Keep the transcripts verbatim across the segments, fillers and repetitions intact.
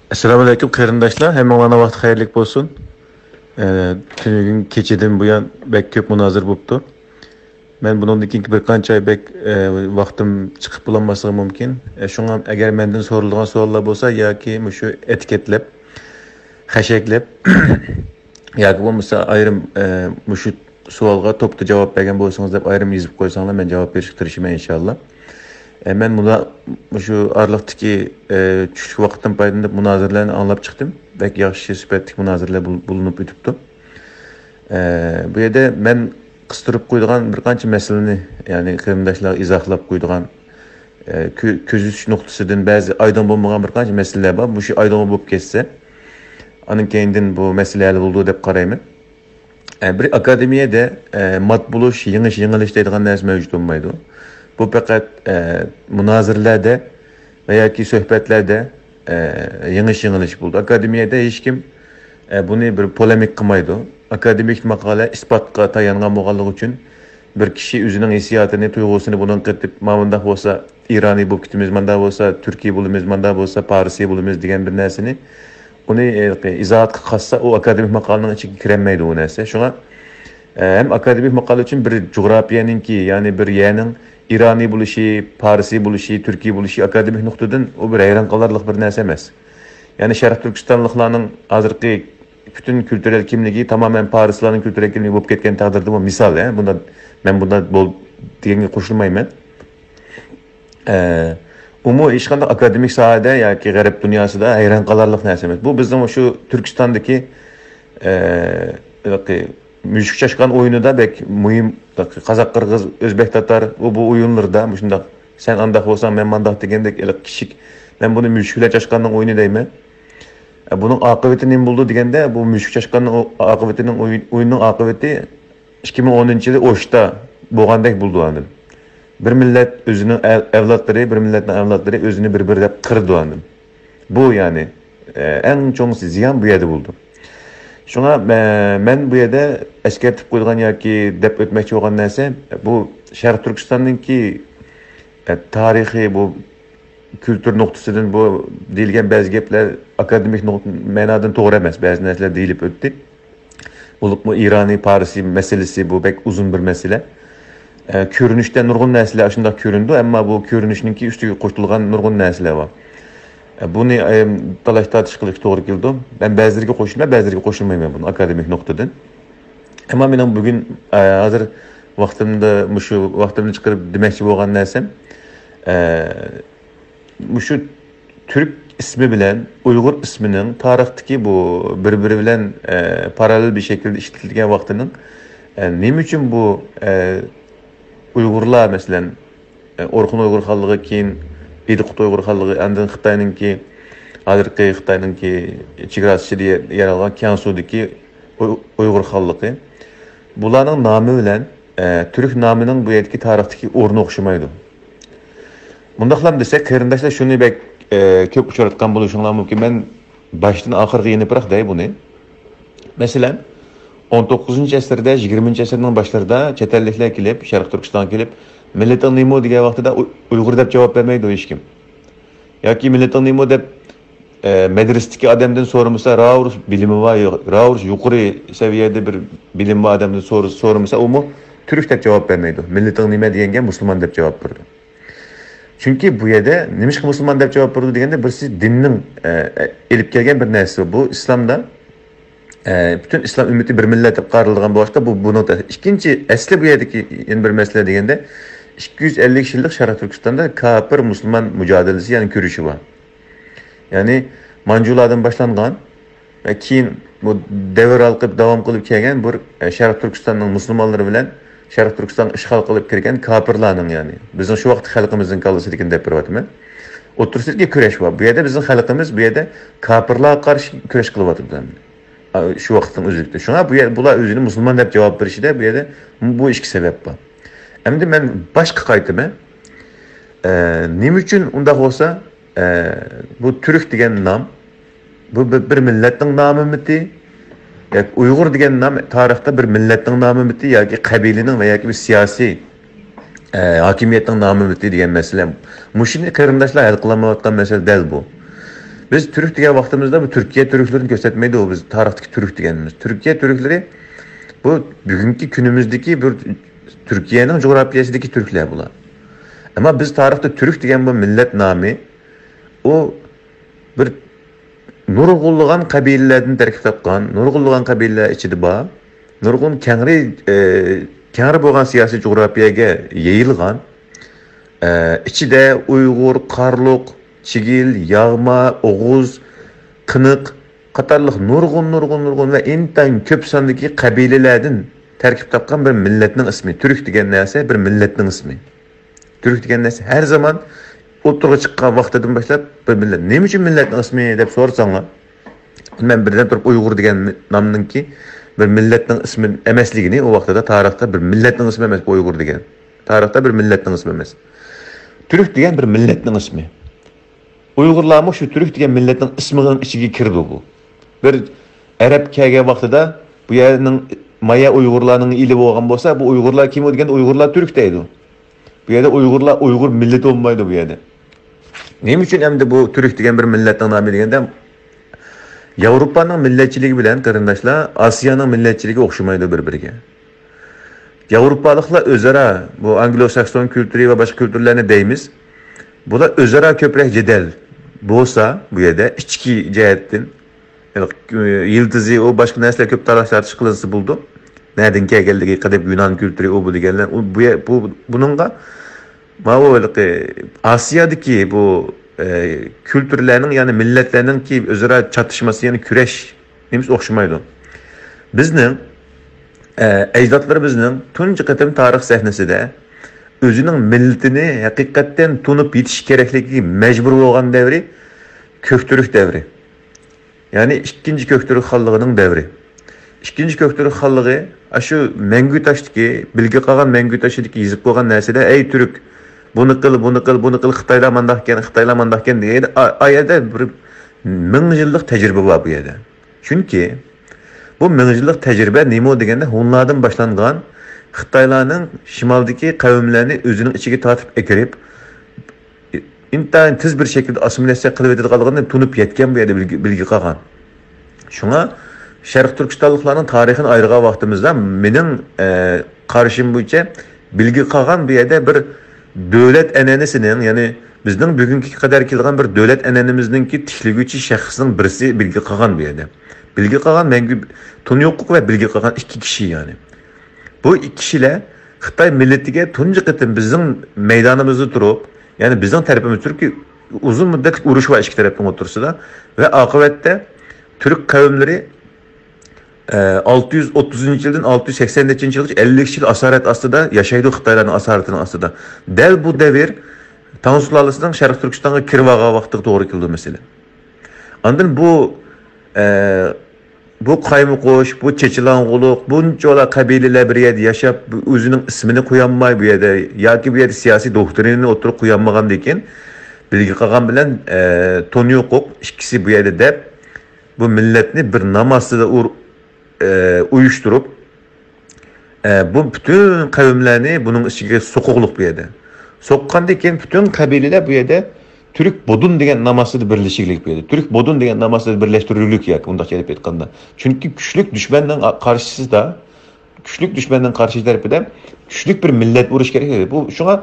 ئەسسالامۇئەلەيكۇم قېرىنداشلار، ھەممىڭلارنىڭ ۋاقتى خەيرلىك بولسۇن. ئە، تۈنۈگۈن كېچىدىن بۇيان بەك كۆپ مۇنازىرە بوپتۇ. مەن بۇنىڭدىن كېيىنكى بىر قانچە ئاي بەك، ئە، ۋاقتىم چىقىپ بولالماسلىقى مۇمكىن. ئە، شۇڭا ئەگەر مەندىن سورىلىدىغان سوئاللار بولسا ياكى مۇشۇ ئېتىكەتلەپ، خەشەكلەپ ياكى بولمىسا ئايرىم، ئە، مۇشۇ سوئالغا توپتا جاۋاب بەرگەن بولسىڭىز دەپ ئايرىم يېزىپ قويساڭلار، مەن جاۋاب بېرىشكە تىرىشىمەن ئىنشاللا. ئە، مەن مۇنا-، مۇشۇ ئارىلىقتىكى، ئە، چۈشلۈك ۋاقىتتىن پايدىلىنىپ مۇنازىرىلەرنى ئاڭلاپ چىقتىم. بەك ياخشى سۈپەتلىك مۇنازىرىلەر بول-، بولۇنۇپ ئۆتۈپتۇ. ئە، بۇ يەردە مەن قىستۇرۇپ قويىدىغان بىر قانچە مەسىلىنى، يەنى قېرىنداشلارغا ئىزاھلاپ قويىدىغان، ئە، كۆ-، كۆزىتىش نۇقتىسىدىن بەزى ئايدىڭ بولمىغان بىر قانچە مەسىلىلەر بار. مۇشۇ ئايدىڭ بولۇپ كەتسە، ئانىڭ كەينىدىن بۇ مەسىلە ھەل بولىدۇ دەپ قارايمەن. ئە، بىر ئاكادېمىيەدە، ئە، مات بولۇش، يېڭىش، يېڭىلىش دەيدىغان نەرسە مەۋجۇت بولمايدۇ. بۇ پەقەت، ئە، مۇنازىرىلەردە ۋە ياكى سۆھبەتلەردە، ئە، يېڭىش، يېڭىلىش بولىدۇ. ئاكادېمىيەدە ھېچكىم، ئە، بۇنى بىر پولېمىك قىلمايدۇ. ئاكادېمىك ماقالە ئىسپاتقا تايانغان بولغانلىقى ئۈچۈن بىر كىشى ئۆزىنىڭ ھېسسىياتىنى، تۇيغۇسىنى بۇنىڭغا قېتىپ، مانا مۇنداق بولسا، ئىرانىي بولۇپ كېتىمىز، ماندا بولسا تۈركىي بولىمىز، ماندا بولسا پارسىي بولىمىز دېگەن بىر نەرسىنى ئۇنى، ئە، ئىزاھاتقا قاتسا، ئۇ ئاكادېمىك ماقالىنىڭ ئىچىگە كىرەلمەيدۇ ئۇ نەرسە. شۇڭا، ئە، ھەم ئاكادېمىك ماقالە ئۈچۈن بىر جۇغراپىيەنىڭكى، يەنى بىر يەرنىڭ ئىرانىي بولۇشى، پارسىي بولۇشى، تۈركىي بولۇشى ئاكادېمىك نۇقتىدىن ئۇ بىر ھەيران قالارلىق بىر نەرسە ئەمەس. يەنى شەرقىي تۈركىستانلىقلارنىڭ ھازىرقى پۈتۈن كۈلتۈرەل كىملىكى تامامەن پارسلارنىڭ كۈلتۈرەل كىملىكى بولۇپ كەتكەن تەقدىردىمۇ مىسال، ھە، بۇندا مەن بۇندا بول دېگەنگە قوشۇلمايمەن. ئە، ئۇمۇ ھېچقانداق ئاكادېمىك ساھەدە ياكى غەرب دۇنياسىدا ھەيران قالارلىق نەرسە ئەمەس. بۇ بىزنىڭ شۇ تۈركىستاندىكى، ئە، ھېلىقى مۈشۈك چاشقان ئويۇنىدا بەك مۇھىم، قازاق، قىرغىز، ئۆزبەك، تاتار، ئۇ بۇ ئويۇنلىرىدا مۇشۇنداق، سەن ئانداق بولساڭ، مەن مانداق دېگەندەك ھېلىقى كىچىك، مەن بۇنى مۈشۈك بىلەن چاشقاننىڭ ئويۇنى دەيمەن. ئە، بۇنىڭ ئاقىۋىتى نېمە بولىدۇ دېگەندە، بۇ مۈشۈك چاشقاننىڭ ئو-، ئاقىۋىتىنىڭ ئويۇن-، ئويۇننىڭ ئاقىۋىتى ئىككى مىڭ ئونىنچى يىلى ئوشتا بولغاندەك بولىدۇ ئاندىن. بىر مىللەت ئۆزىنىڭ ئەۋ-، ئەۋلادلىرى، بىر مىللەتنىڭ ئەۋلادلىرى ئۆزىنى بىر-بىرلەپ قىرىدۇ ئاندىن. بۇ يەنى، ئە، ئەڭ چوڭ زىيان بۇ يەردە بولىدۇ. شۇڭا مە-، مەن بۇ يەردە ئەسكەرتىپ قويىدىغان ياكى دەپ ئۆتمەكچى بولغان نەرسە، بۇ شەرقىي تۈركىستاننىڭكى، ئە، تارىخى، بۇ كۈلتۈر نۇقتىسىدىن بۇ دېيىلگەن بەزى گەپلەر ئاكادېمىك نۇقتا-، مەنادىن توغرا ئەمەس. بەزى نەرسىلەر دېيىلىپ ئۆتتى. بولۇپمۇ ئىرانىي پارسىي مەسىلىسى، بۇ بەك ئۇزۇن بىر مەسىلە. ئە، كۆرۈنۈشتە نۇرغۇن نەرسىلەر شۇنداق كۆرۈنىدۇ، ئەمما بۇ كۆرۈنۈشنىڭكى ئۈستىگە قوشۇلغان نۇرغۇن نەرسىلەر بار. ئە، بۇنى، ئە، تالاش-تارتىش قىلىشقا توغرا كېلىدۇ. مەن بەزىلىرىگە قوشۇلىمەن، بەزىلىرىگە قوشۇلمايمەن بۇنى ئاكادېمىك نۇقتىدىن. ئەمما مېنىڭ بۈگۈن، ئە، ھازىر ۋاقتىمدا، مۇشۇ ۋاقتىمنى چىقىرىپ دېمەكچى بولغان نەرسەم، ئە، مۇشۇ تۈرك ئىسمى بىلەن ئۇيغۇر ئىسمىنىڭ تارىختىكى بۇ بىر-بىرى بىلەن، ئە، پاراللېل بىر شەكىلدە ئىشلىتىلگەن ۋاقتىنىڭ، ئە، نېمە ئۈچۈن بۇ، ئە، ئۇيغۇرلار، مەسىلەن، ئە، ئورخۇن ئۇيغۇر خانلىقى، كېيىن ئىدىقۇت ئۇيغۇر خانلىقى، ئاندىن خىتاينىڭكى، ھازىرقى خىتاينىڭكى چېگراسى ئىچىدە يەر ئالغان كيانسۇدىكى ئۇي-، ئۇيغۇر خانلىقى. بۇلارنىڭ نامى بىلەن، ئە، تۈرك نامىنىڭ بۇ يەردىكى تارىختىكى ئورنى ئوخشىمايدۇ. مۇنداقلام دېسەك، قېرىنداشلار شۇنى بەك، ئە، كۆپ ئۇچراتقان بولۇشۇڭلار مۇمكىن. مەن باشتىن ئاخىرغا يېنىپراق دەي بۇنى. مەسىلەن، ئون توققۇزىنچى ئەسىردە، يىگىرمىنچى ئەسىرنىڭ باشلىرىدا چەت ئەللىكلەر كېلىپ، شەرقىي تۈركىستانغا كېلىپ، «مىللىتىڭ نېمە؟» دېگەن ۋاقتىدا ئۇ-، «ئۇيغۇر» دەپ جاۋاب بەرمەيدۇ ھېچكىم. ياكى «مىللىتىڭ نېمە؟» دەپ، ئە، مەدرىسىدىكى ئادەمدىن سورىمىسا، راۋۇرۇس بىلىمى بار، راۋۇرۇس يۇقىرى سەۋىيەدە بىر بىلىمى بار ئادەمدىن سور-، سورىمىسا، ئۇمۇ «تۈرك» دەپ جاۋاب بەرمەيدۇ. «مىللىتىڭ نېمە؟» دېگەنگە «مۇسۇلمان» دەپ جاۋاب بېرىدۇ. چۈنكى بۇ يەردە نېمىشقا مۇسۇلمان دەپ جاۋاب بېرىدۇ دېگەندە، بىرسى دىننىڭ، ئە، ئە، ئېلىپ كەلگەن بىر نەرسىسى بۇ. ئىسلامدا، ئە، پۈتۈن ئىسلام ئۈممىتى بىر مىللەت دەپ قارىلىدىغان بولغاچقا، بۇ، بۇنىڭ تا-، ئىككىنچى، ئەسلى بۇ يەردىكى يەنە بىر مەسىلە دېگەندە، ئىككى يۈز ئەللىك يىللىق شەرقىي تۈركىستاندا كاپىر مۇسۇلمان مۇجادىلىسى، يەنى كۈرىشى بار. يەنى مانجۇلاردىن باشلانغان ۋە كېيىن بۇ دەۋر ھالقىپ داۋام قىلىپ كەلگەن بىر، ئە، شەرقىي تۈركىستاننىڭ مۇسۇلمانلىرى بىلەن شەرقىي تۈركىستانغا ئىشغال قىلىپ كىرگەن كاپىرلارنىڭ، يەنى بىزنىڭ شۇ ۋاقىتتا خەلقىمىزنىڭ كاللىسىدىكىنى دەپ بېرىۋاتىمەن. ئوتتۇرىسىدىكى كۈرەش بار. بۇ يەردە بىزنىڭ خەلقىمىز، بۇ يەردە كاپىرلارغا قارشى كۈرەش قىلىۋاتىدۇ ئەمدى. ئا، شۇ ۋاقىتنىڭ ئۆزىدە. شۇڭا بۇ يەر، بۇلار ئۆزىنى مۇسۇلمان دەپ جاۋاب بېرىشىدە بۇ يەردە بۇ ئىككى سەۋەب بار. ئەمدى مەن باشقا قايتىمەن. ئە، نېمە ئۈچۈن ئۇنداق بولسا، ئە، بۇ تۈرك دېگەن نام، بۇ بىر، بىر مىللەتنىڭ نامىمىتى؟ ياكى ئۇيغۇر دېگەن نام تارىختا بىر مىللەتنىڭ نامىمىتى ياكى قەبىلىنىڭ ۋە ياكى بىر سىياسىي، ئە، ھاكىمىيەتنىڭ نامىمىتى دېگەن مەسىلە. مۇشۇنى قېرىنداشلار ھەل قىلالمايۋاتقان مەسىلە دەل بۇ. بىز تۈرك دېگەن ۋاقتىمىزدا بۇ تۈركىيە تۈركلىرىنى كۆرسەتمەيدۇ، بىز تارىختىكى تۈرك دېگەنىمىز. تۈركىيە تۈركلىرى بۇ بۈگۈنكى كۈنىمىزدىكى بىر تۈركىيەنىڭ جۇغراپىيەسىدىكى تۈركلەر بۇلار. ئەمما بىز تارىختا تۈرك دېگەن بۇ مىللەت نامى، ئۇ بىر نۇرغۇنلىغان قەبىلىلەردىن تەركىب تاپقان، نۇرغۇنلىغان قەبىلىلەر ئىچىدە بار، نۇرغۇن كەڭرى، ئە، كەڭرى بولغان سىياسىي جۇغراپىيەگە يېيىلغان، ئە، ئىچىدە ئۇيغۇر، قارلۇق، چىگىل، ياغما، ئوغۇز، قىنىق قاتارلىق نۇرغۇن، نۇرغۇن، نۇرغۇن ۋە ئىنتايىن كۆپ ساندىكى قەبىلىلەردىن تەركىب تاپقان بىر مىللەتنىڭ ئىسمى. تۈرك دېگەن نەرسە بىر مىللەتنىڭ ئىسمى. تۈرك دېگەن نەرسە ھەر زامان ئوتتۇرىغا چىققان ۋاقتىدىن باشلاپ بىر مىللەت. نېمە ئۈچۈن مىللەتنىڭ ئىسمى دەپ سورىساڭلار، مەن بىردەن تۇرۇپ ئۇيغۇر دېگەن نامنىڭكى بىر مىللەتنىڭ ئىسمى ئەمەسلىكىنى، ئۇ ۋاقتىدا تارىختا بىر مىللەتنىڭ ئىسمى ئەمەس ئۇيغۇر دېگەن. تارىختا بىر مىللەتنىڭ ئىسمى ئەمەس. تۈرك دېگەن بىر مىللەتنىڭ ئىسمى. ئۇيغۇرلارمۇ شۇ تۈرك دېگەن مىللەتنىڭ ئىسمىنىڭ ئىچىگە كىرىدۇ بۇ. بىر ئەرەب كەلگەن ۋاقتىدا بۇ يەرنىڭ مايا ئۇيغۇرلارنىڭ ئېلى بولغان بولسا، بۇ ئۇيغۇرلار كىم دېگەندە ئۇيغۇرلار تۈرك دەيدۇ. بۇ يەردە ئۇيغۇرلار، ئۇيغۇر مىللىتى بولمايدۇ بۇ يەردە. نېمە ئۈچۈن ئەمدى بۇ تۈرك دېگەن بىر مىللەتنىڭ نامى دېگەندە، ياۋروپانىڭ مىللەتچىلىكى بىلەن قېرىنداشلار، ئاسىيانىڭ مىللەتچىلىكى ئوخشىمايدۇ بىر-بىرىگە. ياۋروپالىقلار ئۆزئارا، بۇ ئانگلو-ساكسون كۈلتۈرى ۋە باشقا كۈلتۈرلەرنى دەيمىز. بۇلار ئۆزئارا كۆپرەك جېدەل بولسا، بۇ يەردە ئىچكى جەھەتتىن، يىلتىزى، ئۇ باشقا نەرسىلەر كۆپ تالاش-تارتىش قىلىنسا بولىدۇ. نەدىن كەلگەنلىكى، قەدىم يۇنان كۈلتۈرى، ئۇ بۇ دېگەنلەر، ئۇ بۇ، بۇ، بۇنىڭغا ماۋۇ ھېلىقى ئاسىيادىكى بۇ، ئە، كۈلتۈرلەرنىڭ، يەنى مىللەتلەرنىڭكى ئۆزئارا چاتىشماسى، يەنى كۈرەش نېمىسى ئوخشىمايدۇ. بىزنىڭ، ئە، ئەجدادلىرىمىزنىڭ تۇنجى قېتىم تارىخ سەھنىسىدە ئۆزىنىڭ مىللىتىنى ھەقىقەتەن تونۇپ يېتىش كېرەكلىكىگە مەجبۇر بولغان دەۋرى كۆكتۈرك دەۋرى. يەنى ئىككىنچى كۆكتۈرك خانلىقىنىڭ دەۋرى. ئىككىنچى كۆكتۈرك خانلىقى ئاشۇ مەڭگۈ تاشتىكى، بىلگە قالغان مەڭگۈ تاشىدىكى يېزىپ قويغان نەرسىدە، «ئەي تۈرك، بۇنى قىل، بۇنى قىل، بۇنى قىل، خىتايلار مانداقكەن، خىتايلار مانداقكەن» دېگەندە، ئا-، ئا يەردە بىر مىڭ يىللىق تەجرىبە بار بۇ يەردە. چۈنكى بۇ مىڭ يىللىق تەجرىبە نېمە دېگەندە، ھونلاردىن باشلانغان خىتايلارنىڭ شىمالدىكى قەۋملەرنى ئۆزىنىڭ ئىچىگە تارتىپ ئەكىرىپ، ئىنتايىن تېز بىر شەكىلدە ئاسسىمىلياتسىيە قىلىۋېتىدىغانلىقىنى تونۇپ يەتكەن بۇ يەردە بىلگە، بىلگە قالغان. شۇڭا شەرقىي تۈركىستانلىقلارنىڭ تارىخىنى ئايرىغان ۋاقتىمىزدا مېنىڭ، ئە، قارىشىم بويىچە بىلگە قالغان بۇ يەردە بىر دۆلەت ئەنئەنىسىنىڭ، يەنى بىزنىڭ بۈگۈنكى قەدەر كېلىدىغان بىر دۆلەت ئەنئەنىمىزنىڭكى تىكلىگۈچى شەخسنىڭ بىرسى بىلگە قالغان بۇ يەردە. بىلگە قالغان مەڭگۈ، تونيوقوق ۋە بىلگە قالغان ئىككى كىشى يەنى. بۇ ئىككى كىشىلەر خىتاي مىللىتىگە تۇنجى قېتىم بىزنىڭ مەيدانىمىزدا تۇرۇپ، يەنى بىزنىڭ تەرىپىمىزدە تۇرۇپ، ئۇزۇن مۇددەتلىك ئۇرۇش بار ئىككى تەرەپنىڭ ئوتتۇرىسىدا ۋە ئاقىۋەتتە تۈرك قەۋملىرى، ئە، ئالتە يۈز ئوتتۇزىنچى يىلدىن ئالتە يۈز سەكسەن نەچچىنچى يىلغىچە ئەللىك يىل ئاسارەت ئاستىدا ياشايدۇ، خىتايلارنىڭ ئاسارىتىنىڭ ئاستىدا. دەل بۇ دەۋر تاڭ سۇلالىسىنىڭ شەرقىي تۈركىستانغا كىرىۋالغان ۋاقتىغا توغرا كېلىدۇ مەسىلەن. ئاندىن بۇ، ئە، بۇ قايمۇقۇش، بۇ چېچىلاڭغۇلۇق، بۇنچىۋالا قەبىلىلەر بىر يەردە ياشاپ، بۇ ئۆزىنىڭ ئىسمىنى قويالماي بۇ يەردە، ياكى بۇ يەردە سىياسىي دوكترىنىنى ئوتتۇرىغا قويالمىغاندىن كېيىن، بىلگە قالغان بىلەن، ئە، تونيوقوق ئىككىسى بۇ يەردە دەپ، بۇ مىللەتنى بىر نام ئاستىدا ئۇر-، ئە، ئۇيۇشتۇرۇپ، ئە، بۇ پۈتۈن قەۋملەرنى بۇنىڭ ئىچىگە سوقۇغلۇق بۇ يەردە. سوققاندىن كېيىن پۈتۈن قەبىلىلەر بۇ يەردە تۈرك بودۇن دېگەن نام ئاستىدا بىرلىشىگلىك بۇ يەردە. تۈرك بودۇن دېگەن نام ئاستىدا بىرلەشتۈرۈلۈك ياكى ئۇنداقچە ئېلىپ ئېيتقاندا. چۈنكى كۈچلۈك دۈشمەننىڭ ئا-، قارشىسىدا، كۈچلۈك دۈشمەننىڭ قارشى تەرىپىدە كۈچلۈك بىر مىللەت ئۇرۇش كېرەك. بۇ، شۇڭا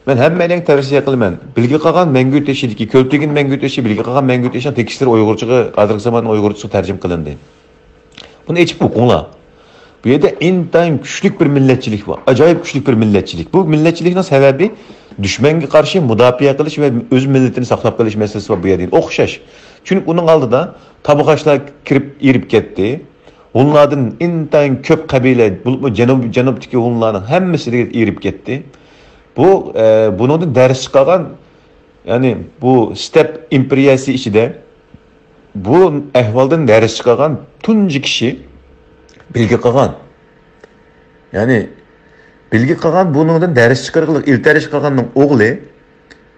مەن ھەممەيلەنگە تەۋسىيە قىلىمەن. بىلگە قالغان مەڭگۈ تېشىدىكى، كۆلتۈرگىن مەڭگۈ تېشى، بىلگە قالغان مەڭگۈ تېشىنىڭ تېكىستلىرى ئۇيغۇرچىغا، ھازىرقى زامان ئۇيغۇرچىسىغا تەرجىمە قىلىندى. بۇنى ئېچىپ ئوقۇڭلار. بۇ يەردە ئىنتايىن كۈچلۈك بىر مىللەتچىلىك بار. ئاجايىپ كۈچلۈك بىر مىللەتچىلىك. بۇ مىللەتچىلىكنىڭ سەۋەبى دۈشمەنگە قارشى مۇداپىئە قىلىش ۋە ئۆز مىللىتىنى ساقلاپ قېلىش مەسىلىسى بار بۇ يەردە. ئوخشاش. چۈنكى ئۇنىڭ ئالدىدا تابغاچلار كىرىپ ئېرىپ كەتتى. ھونلاردىن ئىنتايىن كۆپ قەبىلە، بولۇپمۇ جەنۇب، جەنۇبتىكى ھونلارنىڭ ھەممىسى دېگەن ئېرىپ كەتتى. بۇ، ئە، بۇنىڭدىن دەرس چىقارغان، يەنى بۇ ستېپ ئىمپېرىيەسى ئىچىدە بۇ ئەھۋالدىن دەرس چىقارغان تۇنجى كىشى بىلگە قالغان. يەنى بىلگە قالغان بۇنىڭدىن دەرس چىقارغىلىق، ئىلتەرىش قالغاننىڭ ئوغلى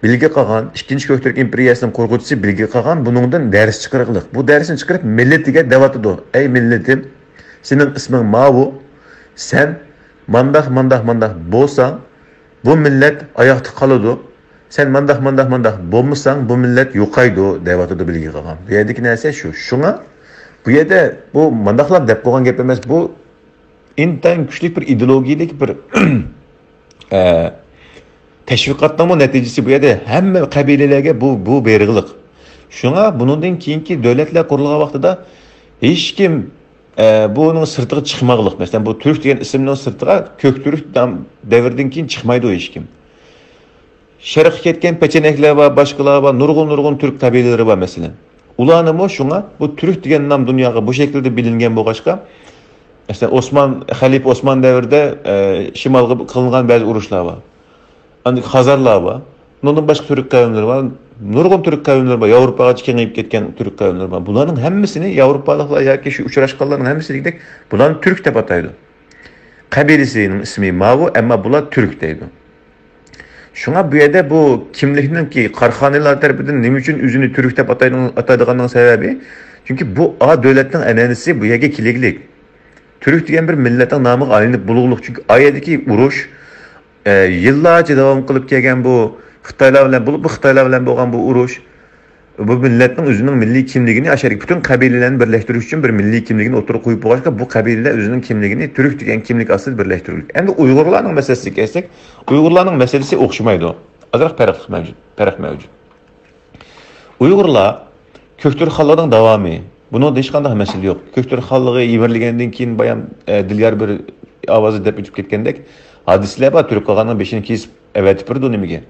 بىلگە قالغان، ئىككىنچى كۆكتۈرك ئىمپېرىيەسىنىڭ قۇرغۇچىسى بىلگە قالغان بۇنىڭدىن دەرس چىقارغىلىق. بۇ دەرسنى چىقىرىپ مىللىتىگە دەۋاتىدۇ. ئەي مىللىتىم، سېنىڭ ئىسمىڭ ماۋۇ، سەن مانداق، مانداق، مانداق بولساڭ، بۇ مىللەت ئاياقتا قالىدۇ. سەن مانداق، مانداق، مانداق بولمىساڭ، بۇ مىللەت يوقايدۇ، دەۋاتىدۇ بىلگە قالغان. بۇ يەردىكى نەرسە شۇ. شۇڭا بۇ يەردە بۇ مانداقلار دەپ قويغان گەپ ئەمەس. بۇ ئىنتايىن كۈچلۈك بىر ئىدېئولوگىيەلىك بىر، ئە، تەشۋىقاتنىڭمۇ نەتىجىسى بۇ يەردە ھەممە قەبىلىلەرگە بۇ، بۇ بېرىغلىق. شۇڭا بۇنىڭدىن كېيىنكى دۆلەتلەر قۇرۇلغان ۋاقتىدا ھېچكىم، ئە، بۇنىڭ سىرتىغا چىقماغلىق. مەسىلەن، بۇ تۈرك دېگەن ئىسىمنىڭ سىرتىغا كۆك تۈرك دەم-، دەۋرىدىن كېيىن چىقمايدۇ ھېچكىم. شەرققە كەتكەن پېچەنەكلەر بار، باشقىلار بار، نۇرغۇن، نۇرغۇن تۈرك قەبىلىلىرى بار مەسىلەن. ئۇلارنىمۇ شۇڭا بۇ تۈرك دېگەن نام دۇنياغا بۇ شەكىلدە بىلىنگەن بولغاچقا، مەسىلەن، ئوسمان، خەلىپە ئوسمان دەۋرىدە، ئە، شىمالغا قىلىنغان بەزى ئۇرۇشلار بار. ئاندىن خازارلار بار. ئۇنىڭدىن باشقا تۈرك قەۋملىرى بار. نۇرغۇن تۈرك قەۋملىرى بار. ياۋروپاغىچە كېڭىيىپ كەتكەن تۈرك قەۋملىرى بار. بۇلارنىڭ ھەممىسىنى ياۋروپالىقلار ياكى شۇ ئۇچراشقانلارنىڭ ھەممىسى دېگۈدەك بۇلارنى تۈرك دەپ ئاتايدۇ. قەبىلىسىنىڭ ئىسمى ماۋۇ، ئەمما بۇلار تۈرك دەيدۇ. شۇڭا بۇ يەردە بۇ كىملىكنىڭكى قاراخانىيلار تەرىپىدىن نېمە ئۈچۈن ئۆزىنى تۈرك دەپ ئاتايدىغان-، ئاتايدىغاننىڭ سەۋەبى، چۈنكى بۇ ئا دۆلەتنىڭ ئەنئەنىسى بۇ يەرگە كېلىگلىك. تۈرك دېگەن بىر مىللەتنىڭ نامىغا ئايلىنىپ بولغۇلۇق. چۈنكى ئا يەردىكى ئۇرۇش، ئە، يىللارچە داۋام قىلىپ كەلگەن بۇ خىتايلار بىلەن، بولۇپ بۇ خىتايلار بىلەن بولغان بۇ ئۇرۇش، بۇ مىللەتنىڭ ئۆزىنىڭ مىللىي كىملىكىنى، ئاشۇ يەردىكى پۈتۈن قەبىلىلەرنى بىرلەشتۈرۈش ئۈچۈن بىر مىللىي كىملىكىنى ئوتتۇرىغا قويۇپ بولغاچقا، بۇ قەبىلىلەر ئۆزىنىڭ كىملىكىنى تۈرك دېگەن كىملىك ئاستىدا بىرلەشتۈرگۈلۈك. ئەمدى ئۇيغۇرلارنىڭ مەسىلىسىگە كەلسەك، ئۇيغۇرلارنىڭ مەسىلىسى ئوخشىمايدۇ. ئازراق پەرق مەۋجۇت، پەرق مەۋجۇت. ئۇيغۇرلار كۆكتۈرك خانلىقىنىڭ داۋامى. بۇنىڭدا ھېچقانداق مەسىلە يوق. كۆكتۈرك خانلىقى يىمىرىلگەندىن كېيىن بايام، ئە، دىليار بىر ئاۋازى دەپ ئۆتۈپ كەتكەندەك ھادىسىلەر بار. تۈرك قاغاننىڭ بېشىنى كېسىپ ئەۋەتىپ بېرىدۇ نېمىگە.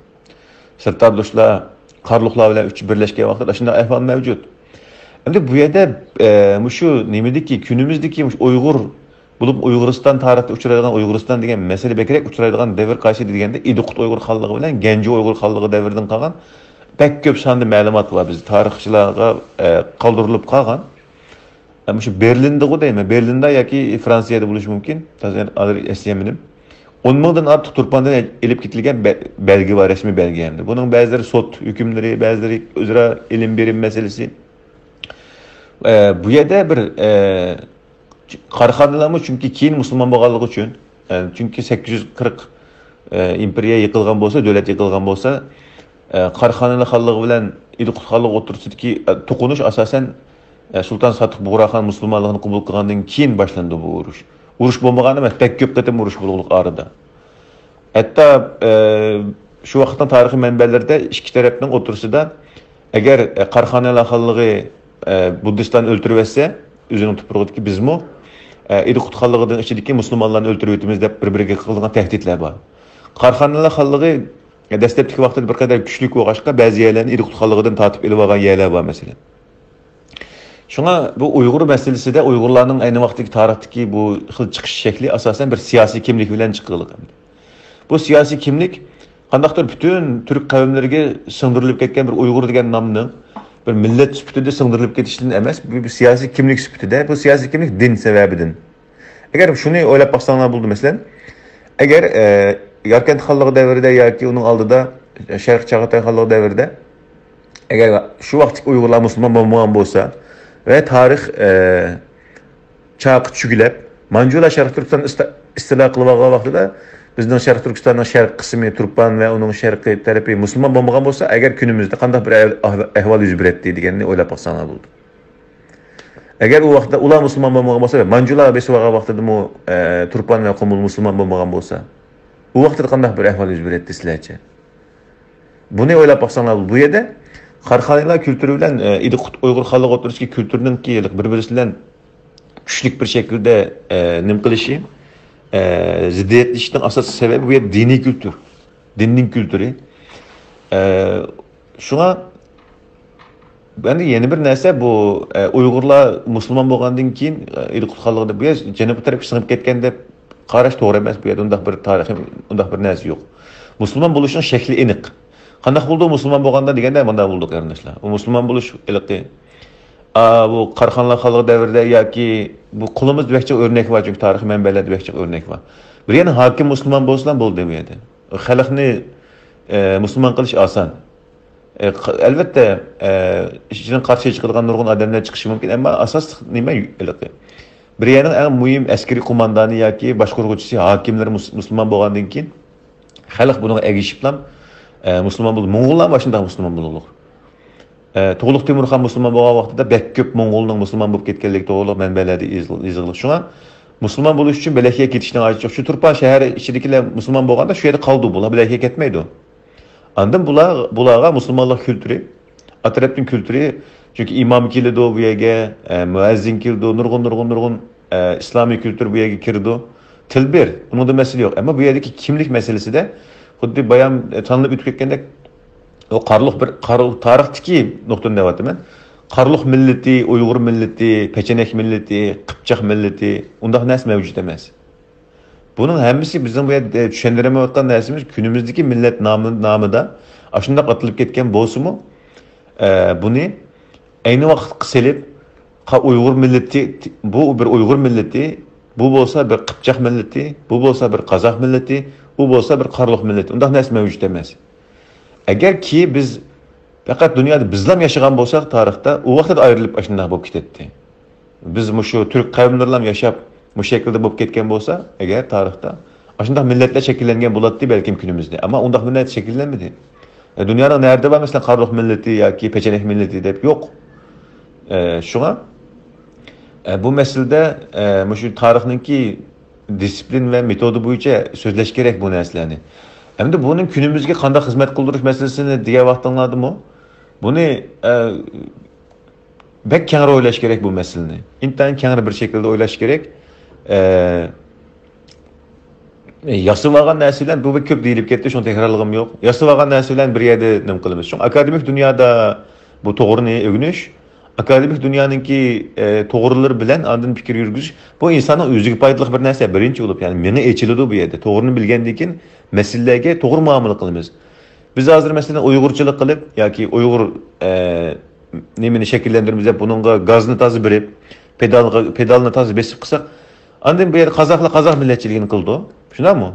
سىرتاردوشلار، قارلۇقلار بىلەن ئۈچ بىرلەشكەن ۋاقىتتا شۇنداق ئەھۋال مەۋجۇت. ئەمدى بۇ يەردە، ئە، مۇشۇ نېمىدىكى، كۈنىمىزدىكى مۇشۇ ئۇيغۇر بولۇپ، ئۇيغۇرىستان تارىختا ئۇچرايدىغان، ئۇيغۇرىستان دېگەن مەسىلە بەكرەك ئۇچرايدىغان دەۋر قايسى دېگەندە، ئىدىقۇت ئۇيغۇر خانلىقى بىلەن گەنجۇ ئۇيغۇر خانلىقى دەۋرىدىن قالغان بەك كۆپ ساندا مەلۇمات بار، بىز تارىخچىلارغا، ئە، قالدۇرۇلۇپ قالغان. ئە، مۇشۇ بېرلىندىغۇ دەيمەن، بېرلىندا ياكى فرانسىيەدە بولۇشى مۇمكىن. ھازىر، ھازىر ئەسلىيەلمىدىم. ئون مىڭدىن ئارتۇق تۇرپاندىن ئېلىپ كېتىلگەن بە-، بەلگە بار، رەسمىي بەلگە ھەمدە. بۇنىڭ بەزىلىرى سوت ھۆكۈملىرى، بەزىلىرى ئۆزئارا ئېلىم بېرىم مەسىلىسى. ئە، بۇ يەردە بىر، ئە، قاراخانىيلارمۇ چۈنكى كېيىن مۇسۇلمان بولغانلىقى ئۈچۈن، ئە، چۈنكى سەككىز يۈز قىرىق، ئە، ئىمپېرىيە يىقىلغان بولسا، دۆلەت يىقىلغان بولسا، ئە، قاراخانىيلار خانلىقى بىلەن ئىدىقۇت خانلىقى ئوتتۇرىسىدىكى، ئە، توقۇنۇش ئاساسەن، ئە، سۇلتان ساتىق بۇغراخان مۇسۇلمانلىقنى قوبۇل قىلغاندىن كېيىن باشلىنىدۇ بۇ ئۇرۇش. ئۇرۇش بولمىغان ئەمەس، بەك كۆپ قېتىم ئۇرۇش بولغۇلۇق ئارىدا. ھەتتا، ئە، شۇ ۋاقىتنىڭ تارىخىي مەنبەلىرىدە ئىككى تەرەپنىڭ ئوتتۇرىسىدا، ئەگەر، ئە، قاراخانىيلار خانلىقى، ئە، بۇددىستلارنى ئۆلتۈرۈۋەتسە، ئۆزىنىڭ تۇپرىقىدىكى، بىزمۇ، ئە، ئىدىقۇت خانلىقىدىن ئىچىدىكى مۇسۇلمانلارنى ئۆلتۈرۈۋېتىمىز دەپ بىر-بىرىگە قىلغان تەھدىتلەر بار. قاراخانىيلار خانلىقى دەسلەپتىكى ۋاقتىدا بىر قەدەر كۈچلۈك بولغاچقا، بەزى يەرلەرنى ئىدىقۇت خانلىقىدىن تارتىپ ئېلىۋالغان يەرلەر بار، مەسىلەن. شۇڭا بۇ ئۇيغۇر مەسىلىسىدە ئۇيغۇرلارنىڭ ئەينى ۋاقىتتىكى تارىختىكى بۇ خىل چىقىش شەكلى ئاساسەن بىر سىياسىي كىملىك بىلەن چىققىلىق. بۇ سىياسىي كىملىك قانداقتۇر پۈتۈن تۈرك قەۋملىرىگە سىڭدۈرۈلۈپ كەتكەن بىر ئۇيغۇر دېگەن نامنىڭ بىر مىللەت سۈپىتىدە سىڭدۈرۈلۈپ كېتىشتىن ئەمەس، بۇ بىر سىياسىي كىملىك سۈپىتىدە، بۇ سىياسىي كىملىك دىن سەۋەبىدىن. ئەگەر شۇنى ئويلاپ باقساڭلار بولىدۇ، مەسىلەن، ئەگەر، ئە، ياركەنت خانلىقى دەۋرىدە ياكى ئۇنىڭ ئالدىدا شەرقىي چاغاتاي خانلىقى دەۋرىدە ئەگەر شۇ ۋاقىتتىكى ئۇيغۇرلار مۇسۇلمان بولمىغان بولسا ۋە تارىخ، ئە، چاقى چۈگىلەپ، مانجۇلار شەرقىي تۈركىستان ئىستا-، ئىستىلا قىلىۋالغان ۋاقتىدا بىزنىڭ شەرقىي تۈركىستاننىڭ شەرقىي قىسمى، تۇرپان ۋە ئۇنىڭ شەرقىي تەرىپى مۇسۇلمان بولمىغان بولسا، ئەگەر كۈنىمىزدە قانداق بىر ئەھ-، ئەھۋال يۈز بېرەتتى دېگەننى ئويلاپ باقساڭلار بولىدۇ. ئەگەر ئۇ ۋاقىتتا ئۇلار مۇسۇلمان بولمىغان بولسا، مانجۇلار بېسىۋالغان ۋاقتىدىمۇ، ئە، تۇرپان ۋە قۇمۇل مۇسۇلمان بولمىغان بولسا، ئۇ ۋاقىتتا قانداق بىر ئەھۋال يۈز بېرەتتى سىلەرچە؟ بۇنى ئويلاپ باقساڭلار، بۇ يەردە قاراخانىيلار كۈلتۈرى بىلەن، ئە، ئىدىقۇت ئۇيغۇر خانلىقى ئوتتۇرىسىدىكى كۈلتۈرنىڭكى بىر-بىرسى بىلەن كۈچلۈك بىر شەكىلدە، ئە، نېمە قىلىشى، ئە، زىددىيەتلىشىشنىڭ ئاساسلىق سەۋەبى بۇ يەردە دىنىي كۈلتۈر، دىننىڭ كۈلتۈرى. ئە، شۇڭا ئەمدى يەنە بىر نەرسە، بۇ، ئە، ئۇيغۇرلار مۇسۇلمان بولغاندىن كېيىن، ئە، ئىدىقۇت خانلىقىدا بۇ يەر جەنۇبقا تەرەپكە سىڭىپ كەتكەن دەپ قاراش توغرا ئەمەس. بۇ يەردە ئۇنداق بىر تارىخىي، ئۇنداق بىر نەرسە يوق. مۇسۇلمان بولۇشنىڭ شەكلى ئېنىق. قانداق بولدى مۇسۇلمان بولغاندا دېگەندە، مۇنداق بولدى، قېرىنداشلار. بۇ مۇسۇلمان بولۇش ھېلىقى، ئا، بۇ قاراخانلار خانلىقى دەۋرىدە ياكى بۇ قولىمىزدا بەك جىق ئۆرنەك بار، چۈنكى تارىخىي مەنبەلەردە بەك جىق ئۆرنەك بار. بىر يەنە ھاكىم مۇسۇلمان بولسىلا بولدى بۇ يەردە. خەلقنى، ئە، مۇسۇلمان قىلىش ئاسان. ئە، ق-، ئەلۋەتتە، ئە، ئىچىدىن قارشى چىقىدىغان نۇرغۇن ئادەملەر چىقىشى مۇمكىن، ئەمما ئاساسلىق نېمە ھېلىقى؟ بىر يەرنىڭ ئەڭ مۇھىم ئەسكىرىي قوماندانى ياكى باشقۇرغۇچىسى، ھاكىملىرى مۇس-، مۇسۇلمان بولغاندىن كېيىن، خەلق بۇنىڭغا ئەگىشىپلا، ئە، مۇسۇلمان بولدى. موڭغۇللارمۇ ئاشۇنداق مۇسۇلمان بولغۇلۇق. ئە، تۇغلۇق تېمۇرخان مۇسۇلمان بولغان ۋاقتىدا بەك كۆپ موڭغۇلنىڭ مۇسۇلمان بولۇپ كەتكەنلىكى توغرۇلۇق مەنبەلەردە يېزىل-، يېزىلغۇلۇق. شۇڭا مۇسۇلمان بولۇش ئۈچۈن بېلەككە كېتىشنىڭ ھاجىتى يوق. شۇ تۇرپان شەھەر ئىچىدىكىلەر مۇسۇلمان بولغاندا شۇ يەردە قالىدۇ، بۇلار بېلەككە كەتمەيدۇ. ئاندىن بۇلار، بۇلارغا مۇسۇلمانلىق كۈلتۈرى، ئاتراپتىن كۈلتۈرى، چۈنكى ئىمام كېلىدۇ بۇ يەرگە، ئە، مۇئەززىن كېلىدۇ، نۇرغۇن، نۇرغۇن، نۇرغۇن، ئە، ئىسلامىي كۈلتۈر بۇ يەرگە كىرىدۇ. تىل بىر، ئۇنىڭدا مەسىلە يوق. ئەمما بۇ يەردىكى كىملىك مەسىلىسىدە خۇددى بايام، ئە، تانىلىپ ئۆتۈپ كەتكەندەك، ئۇ قارلۇق بىر، قارلۇق تارىختىكى نۇقتىدىن دەۋاتىمەن. قارلۇق مىللىتى، ئۇيغۇر مىللىتى، پېچەنەك مىللىتى، قىپچاق مىللىتى، ئۇنداق نەرسە مەۋجۇت ئەمەس. بۇنىڭ ھەممىسى بىزنىڭ بۇ يەردە چۈشەندۈرەلمەيۋاتقان نەرسىمىز، كۈنىمىزدىكى مىللەت نامى، نامىدا ئاشۇنداق ئاتىلىپ كەتكەن بولسىمۇ، ئە، بۇنى ئەينى ۋاقىتقا سېلىپ، قا-، ئۇيغۇر مىللىتى، بۇ بىر ئۇيغۇر مىللىتى، بۇ بولسا بىر قىپچاق مىللىتى، بۇ بولسا بىر قازاق مىللىتى، ئۇ بولسا بىر قارلۇق مىللىتى. ئۇنداق نەرسە مەۋجۇت ئەمەس. ئەگەركى بىز پەقەت دۇنيادا بىزلام ياشىغان بولساق تارىختا، ئۇ ۋاقىتتا ئايرىلىپ ئاشۇنداق بولۇپ كېتەتتى. بىز مۇشۇ تۈرك قەۋملىرىلام ياشاپ، مۇشۇ شەكىلدە بولۇپ كەتكەن بولسا، ئەگەر تارىختا، ئاشۇنداق مىللەتلەر شەكىللەنگەن بولاتتى بەلكىم كۈنىمىزدە. ئەمما ئۇنداق مىللەت شەكىللەنمىدى. ئە، دۇنيانىڭ نەرىدە بار، مەسىلەن، قارلۇق مىللىتى ياكى پېچەنەك مىللىتى دەپ؟ يوق. ئە، شۇڭا، ئە، بۇ مەسىلىدە، ئە، مۇشۇ تارىخنىڭكى دىسسىپلىن ۋە مېتودى بويىچە سۆزلەش كېرەك بۇ نەرسىلەرنى. ئەمدى بۇنىڭ كۈنىمىزگە قانداق خىزمەت قىلدۇرۇش مەسىلىسىنى دېگەن ۋاقتىڭلاردىمۇ، بۇنى، ئە، بەك كەڭرى ئويلاش كېرەك بۇ مەسىلىنى. ئىنتايىن كەڭرى بىر شەكىلدە ئويلاش كېرەك. ئە، ياسىۋالغان نەرسە بىلەن، بۇ بەك كۆپ دېيىلىپ كەتتى، شۇڭا تەكرارلىغۇم يوق. ياسىۋالغان نەرسە بىلەن بىر يەردە نېمە قىلىمىز؟ شۇڭا ئاكادېمىك دۇنيادا بۇ توغرىنى ئۆگىنىش، ئاكادېمىك دۇنيانىڭكى، ئە، توغرىلىرى بىلەن ئاندىن پىكىر يۈرگۈزۈش، بۇ ئىنساننىڭ ئۆزىگە پايدىلىق بىر نەرسە. بىرىنچى بولۇپ، يەنى مېڭە ئېچىلىدۇ بۇ يەردە. توغرىنى بىلگەندىن كېيىن مەسىلىلەرگە توغرا مۇئامىلە قىلىمىز. بىز ھازىر، مەسىلەن، ئۇيغۇرچىلىق قىلىپ ياكى ئۇيغۇر، ئە، نېمىنى شەكىللەندۈرىمىز دەپ بۇنىڭغا گازنى تازا بېرىپ، پېدالغا، پېدالنى تازا بېسىپ قىلساق، ئاندىن بۇ يەردە قازاقلار قازاق مىللەتچىلىكىنى قىلىدۇ. شۇنداقمۇ؟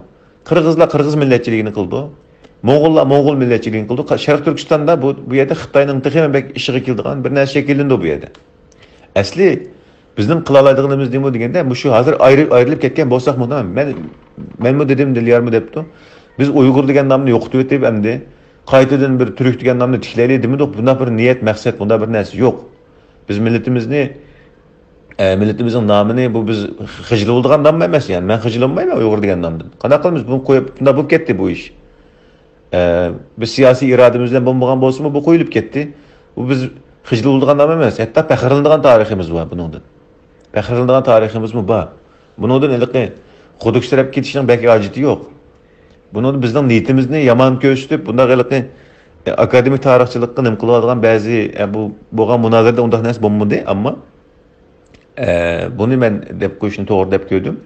قىرغىزلار قىرغىز مىللەتچىلىكىنى قىلىدۇ. موڭغۇللار موڭغۇل مىللەتچىلىكىنى قىلىدۇ. قا-، شەرقىي تۈركىستاندا بۇ، بۇ يەردە خىتاينىڭ تېخىمۇ بەك ئىشىغا كېلىدىغان بىر نەرسە شەكىللىنىدۇ بۇ يەردە. ئەسلى بىزنىڭ قىلالايدىغىنىمىز نېمە دېگەندە، مۇشۇ ھازىر ئايرىپ، ئايرىلىپ كەتكەن بولساقمۇ، مەن، مەنمۇ دېدىم، دىليارمۇ دەپتۇ. بىز ئۇيغۇر دېگەن نامنى يوقىتىۋېتىپ، ئەمدى قايتىدىن بىر تۈرك دېگەن نامنى تىكلەيلى دېمىدۇق. بۇنداق بىر نىيەت، مەقسەت، بۇنداق بىر نەرسە يوق. بىز مىللىتىمىزنى، ئە، مىللىتىمىزنىڭ نامىنى، بۇ بىز خىجىل بولىدىغان نام ئەمەس، يەنى مەن خىجىل بولمايمەن ئۇيغۇر دېگەن نامدىن. قانداق قىلىمىز؟ بۇنى قويۇپ، بۇنداق بولۇپ كەتتى بۇ ئىش. ئە، بىز سىياسىي ئىرادىمىز بىلەن بولمىغان بولسىمۇ، بۇ قويۇلۇپ كەتتى. بۇ بىز خىجىل بولىدىغان نام ئەمەس، ھەتتا پەخىرلىنىدىغان تارىخىمىز بار بۇنىڭدىن. پەخىرلىنىدىغان تارىخىمىزمۇ بار. بۇنىڭدىن ھېلىقى خۇدۇكسىرەپ كېتىشنىڭ بەك ھاجىتى يوق. بۇنىڭدا بىزنىڭ نىيىتىمىزنى يامان كۆرسىتىپ، بۇنداق ھېلىقى، ئە، ئاكادېمىك تارىخچىلىققا نېمە قىلىۋاتىدىغان بەزى، ئە، بۇ بولغان مۇنازىرىدە ئۇنداق نەرسە بولمىدى، ئەمما ئە، بۇنى مەن دەپ قويۇشنى توغرا دەپ كۆردۈم.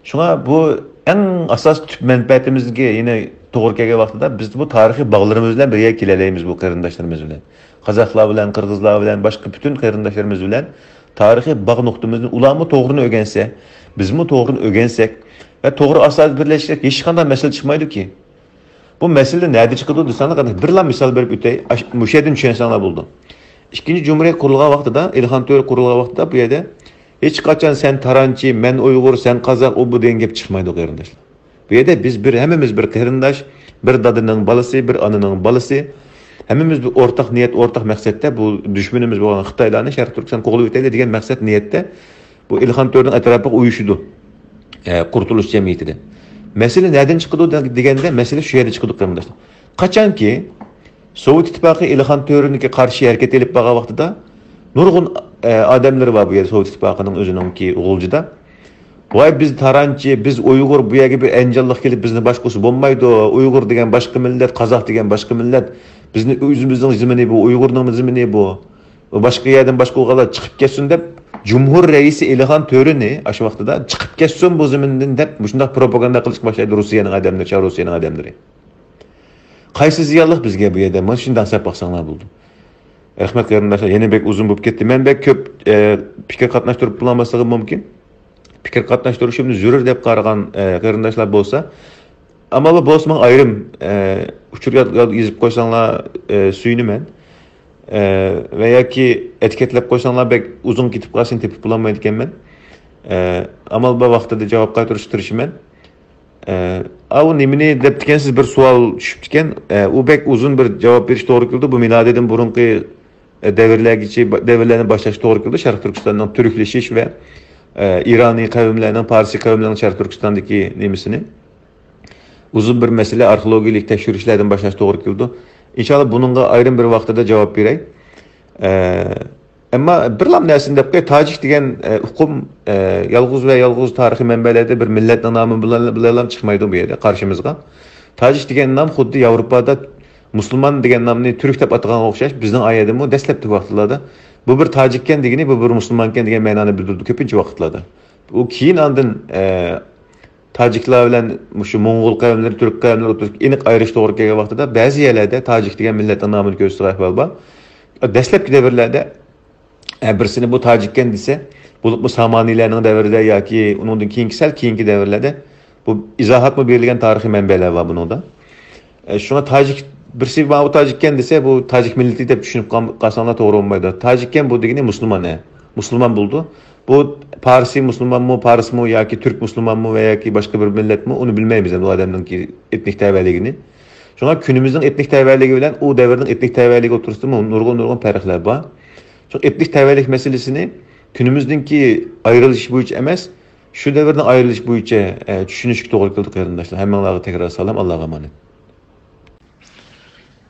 شۇڭا بۇ ئەڭ ئاساسىي تۈپ مەنپەئەتىمىزگە يەنە توغرا كەلگەن ۋاقتىدا بىز بۇ تارىخىي باغلىرىمىز بىلەن بىر يەرگە كېلەلەيمىز بۇ قېرىنداشلىرىمىز بىلەن. قازاقلار بىلەن، قىرغىزلار بىلەن، باشقا پۈتۈن قېرىنداشلىرىمىز بىلەن تارىخىي باغ نۇقتىمىزنى، ئۇلارمۇ توغرىنى ئۆگەنسە، بىزمۇ توغرىنى ئۆگەنسەك ۋە توغرا ئاساسدا بىرلەشسەك، ھېچقانداق مەسىلە چىقمايدۇكى. بۇ مەسىلە نەدە چىقىدۇ دېسەڭلار، قېنى بىرلا مىسال بېرىپ ئۆتەي، ئاش-، مۇشۇ يەردىن چۈشەنسەڭلار بولىدۇ. ئىككىنچى جۇمھۇرىيەت قۇرۇلغان ۋاقتىدا، ئېلىخان تۆرە قۇرۇلغان ۋاقتىدا بۇ يەردە ھېچقاچان سەن تارانچى، مەن ئۇيغۇر، سەن قازاق، ئۇ بۇ دېگەن گەپ چىقمايدۇ، قېرىنداشلار. بۇ يەردە بىز بىر، ھەممىمىز بىر قېرىنداش، بىر دادىنىڭ بالىسى، بىر ئانىنىڭ بالىسى. ھەممىمىز بىر ئورتاق نىيەت، ئورتاق مەقسەتتە بۇ دۈشمىنىمىز بولغان خىتايلارنى شەرقىي تۈركىستان قوغلىۋېتەيلى دېگەن مەقسەت نىيەتتە بۇ ئېلىخان تۆرىنىڭ ئەتراپىغا ئۇيۇشىدۇ. ئە، قۇرتۇلۇش جەمئىيىتىدە. مەسىلە نەدىن چىقىدۇ دە-، دېگەندە، مەسىلە شۇ يەردە چىقىدۇ، قېرىنداشلار. قاچانكى سوۋېت ئىتتىپاقى ئېلىخان تۆرىنىڭكى قارشى ھەرىكەت ئېلىپ بارغان ۋاقتىدا نۇرغۇن، ئە، ئادەملىرى بار بۇ يەردە، سوۋېت ئىتتىپاقىنىڭ ئۆزىنىڭكى غۇلجىدا. ۋاي، بىز تارانچى، بىز ئۇيغۇر، بۇ يەرگە بىر ئەنجانلىق كېلىپ بىزنى باشقۇرسا بولمايدۇ. ئۇيغۇر دېگەن باشقا مىللەت، قازاق دېگەن باشقا مىللەت. بىزنى ئۆزىمىزنىڭ زېمىنى بۇ، ئۇيغۇرنىڭ زېمىنى بۇ. باشقا يەردىن باشقۇرغانلار چىقىپ كەتسۇن دەپ، جۇمھۇر رەئىسى ئېلىخان تۆرىنى ئاشۇ ۋاقتىدا «چىقىپ كەتسۇن بۇ زېمىندىن» دەپ مۇشۇنداق پروپاگاندا قىلىشقا باشلايدۇ روسىيەنىڭ ئادەملىرى، شەرق روسىيەنىڭ ئادەملىرى. قايسى زىيانلىق بىزگە بۇ يەردە؟ مانا شۇنداق سەپ باقساڭلار بولدى. رەھمەت قېرىنداشلار، يەنە بەك ئۇزۇن بولۇپ كەتتى. مەن بەك كۆپ، ئە، پىكىر قاتناشتۇرۇپ بولماسلىقىم مۇمكىن. پىكىر قاتناشتۇرۇشۇمنى زۆرۈر دەپ قارىغان، ئە، قېرىنداشلار بولسا، ئامال بار بولسا ماڭا ئايرىم، ئە، ئۇچۇر ياز-، ياز-، يېزىپ قويساڭلار، ئە، سۆيۈنىمەن. ئە، ۋە ياكى ئېتىكېتلەپ قويساڭلار بەك ئۇزۇن كېتىپ قالسا تېپىپ بولالمايدىكەنمەن. ئە، ئامال بار ۋاقتىدا جاۋاب قايتۇرۇشقا تىرىشىمەن. ئە، ئاۋۇ نېمىنى دەپتىكەنسىز، بىر سوئال چۈشۈپتىكەن. ئە، ئۇ بەك ئۇزۇن بىر جاۋاب بېرىش توغرا كېلىدۇ. بۇ مىلادىدىن بۇرۇنقى، ئە، دەۋرلەرگىچە، دەۋرلەرنى باشلاش توغرا كېلىدۇ. شەرقىي تۈركىستاننىڭ تۈركلىشىش ۋە، ئە، ئىرانىي قەۋملەرنىڭ، پارسىي قەۋملەرنىڭ شەرقىي تۈركىستاندىكى نېمىسىنى ئۇزۇن بىر مەسىلە، ئارخېئولوگىيەلىك تەكشۈرۈشلەردىن باشلاش توغرا كېلىدۇ. ئىنشاللا بۇنىڭغا ئايرىم بىر ۋاقتىدا جاۋاب بېرەي. ئە، ئەمما بىرلام نەرسىنى دەپ قوياي، تاجىك دېگەن، ئە، ئۇقۇم، ئە، يالغۇز ۋە يالغۇز تارىخىي مەنبەلەردە بىر مىللەتنىڭ نامى بىلەن، بىلەنلا چىقمايدۇ بۇ يەردە قارشىمىزغا. تاجىك دېگەن نام خۇددى ياۋروپادا مۇسۇلمان دېگەن نامنى تۈرك دەپ ئاتىغانغا ئوخشاش، بىزنىڭ ئايەردىمۇ دەسلەپكى ۋاقىتلاردا بۇ بىر تاجىككەن دېگىنى، بۇ بىر مۇسۇلمانكەن دېگەن مەنانى بىلدۈرىدۇ كۆپىنچە ۋاقىتلاردا. ئۇ كېيىن ئاندىن، ئە، تاجىكلار بىلەن مۇشۇ موڭغۇل قەۋملىرى، تۈرك قەۋملىرى ئوتتۇرىسىدا ئېنىق ئايرىش توغرا كەلگەن ۋاقتىدا بەزى يەرلەردە تاجىك دېگەن مىللەتنىڭ نامىنى كۆرسىتىدىغان ئەھۋال بار. دەسلەپكى دەۋرلەردە، ئە، بىرسىنى بۇ تاجىككەن دېسە، بولۇپمۇ سامانىيلارنىڭ دەۋرىدە ياكى ئۇنىڭدىن كېيىنكى، سەل كېيىنكى دەۋرلەردە بۇ ئىزاھاتمۇ بېرىلگەن تارىخىي مەنبەلەر بار بۇنىڭدا. ئە، شۇڭا تاجىك، بىرسى ماۋۇ تاجىككەن دېسە، بۇ تاجىك مىللىتى دەپ چۈشىنىپ قال-، قالساڭلار توغرا بولمايدۇ. تاجىككەن بۇ دېگىنى مۇسۇلمان، ھە. مۇسۇلمان بولىدۇ. بۇ پارسىي مۇسۇلمانمۇ، پارسمۇ ياكى تۈرك مۇسۇلمانمۇ ۋە ياكى باشقا بىر مىللەتمۇ، ئۇنى بىلمەيمىز ئەمدى ئۇ ئادەمنىڭكى ئېتنىك تەۋەلىكىنى. شۇڭا كۈنىمىزنىڭ ئېتنىك تەۋەلىكى بىلەن ئۇ دەۋرنىڭ ئېتنىك تەۋەلىكى ئوتتۇرىسىدىمۇ نۇرغۇن، نۇرغۇن پەرقلەر بار. شۇڭا ئېتنىك تەۋەلىك مەسىلىسىنى كۈنىمىزنىڭكى ئايرىلىش بويىچە ئەمەس، شۇ دەۋرنىڭ ئايرىلىش بويىچە، ئە، چۈشىنىشكە توغرا كېلىدۇ، قېرىنداشلار. ھەممىڭلارغا تەكرار سالام، ئاللاغا ئامانەت.